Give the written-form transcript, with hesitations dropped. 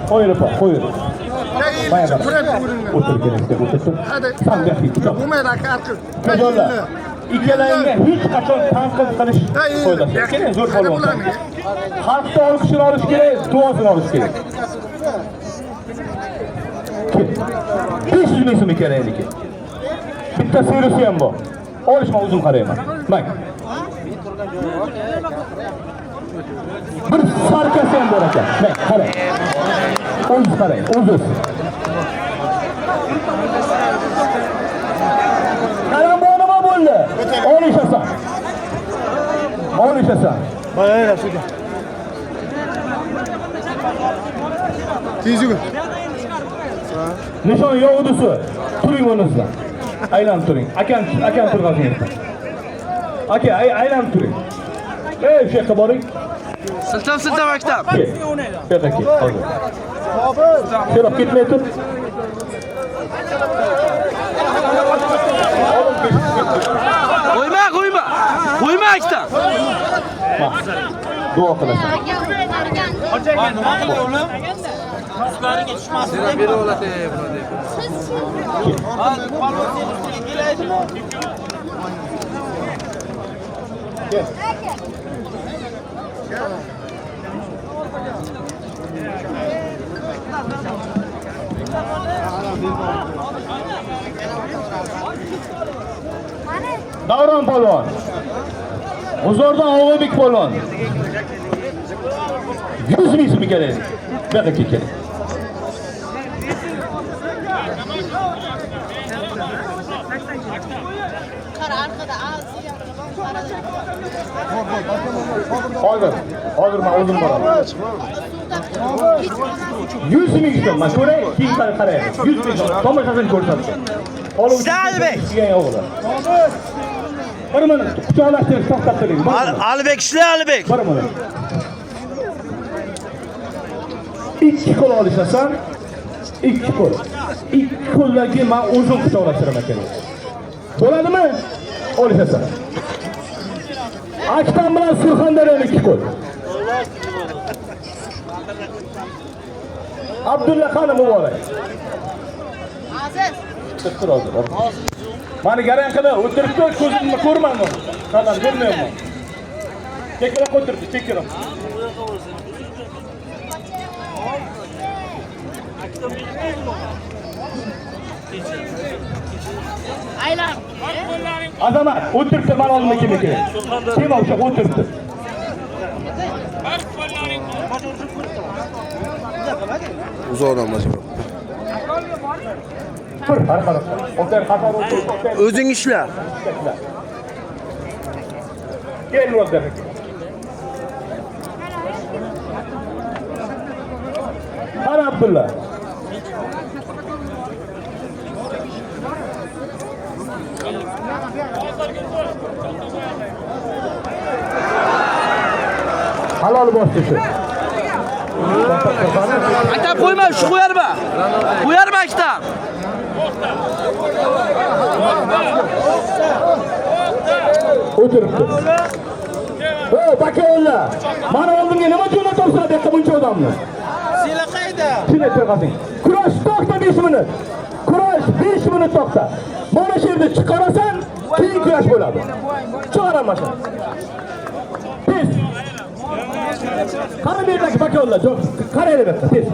Qo'yir opa, qo'yir. O'tir kerak deb o'tirsin. San bu yo'q. Ikkalangga hech qachon tanqid qilish foydasi yo'q. Keling, zo'r polvon. Xalqni olqishini olish kerak, duosini olish kerak. 500 ming so'm ikkalangniki. Bitta serisi ham bor. Olishma, o'zim qarayman. Bak. Bir sarkasi ham bor ekan. Bak, qarang. O'zingiz qarang, o'zingiz. Karambo nima bo'ldi? Olishasan. Olishasan. Tez yugur. Nishon yo'g'disi. Turing o'rningizdan. Aylanib turing. Akam, akam turg'azing. Aka, aylanib turing. Ey, shu yoqqa boring. Siltab siltab maktab. Kel. Shu yoqqa kel, hozir. Serob ketmay tur. Qo'yma, qo'yma. Qo'yma maktab. Duo qilasan. Davron polvon. G'uzordan Og'ibek polvon. 100 ming so'm kerak. Bu yoqqa kel. Hozir, hozir men o'zim boraman. 100 ming so'm, men ko'ray, keyin qaraymiz. 100 ming so'm. Tomoshabin ko'rsatsin. Alibek. O'g'li. Bir minut, quchoqlashtirib to'xtab turing. Alibek ishla, Alibek. Bir minut. Ikki qo'l olishasan. Ikki qo'l. Ikki qo'ldan keyin men o'zim quchoqlashtiraman kerak. Bo'ladimi? Olishasan. Aktan bilan Surxondaryoning ikki qo'l. Abdulla qani muborak. Aziz. Chiqtir hozir. Mani garang qilma, o'tiribdi, ko'zimni ko'rmayman. Qadam ko'rmayman. Chekkaroq o'tiribdi, chekkaroq. Aylan. Azamat, o'tiribdi, mani oldimda kim ekan? Kim o'sha o'tiribdi? Uzoqdan majbur. Tur, har o'tir, qator o'tir. O'zing ishla. Kel o'tir. Qani Abdulla. Halol bosdi shu. Maktab qo'yma, shu qo'yarma. Qo'yarma maktab. O'tiribdi. Ey, bakovullar! Mani oldimga nima jo'natyapsizlar bu yoqqa buncha odamni? Sila qayda? Shunday turg'azing. Kurash to'xta 5 minut. Kurash 5 minut to'xta. Mana shu yerda chiqarasan, keyin kurash bo'ladi. Chiqaraman shuni. Tez. Qani bu yerdagi bakovullar, qaranglar bu yoqqa, tez.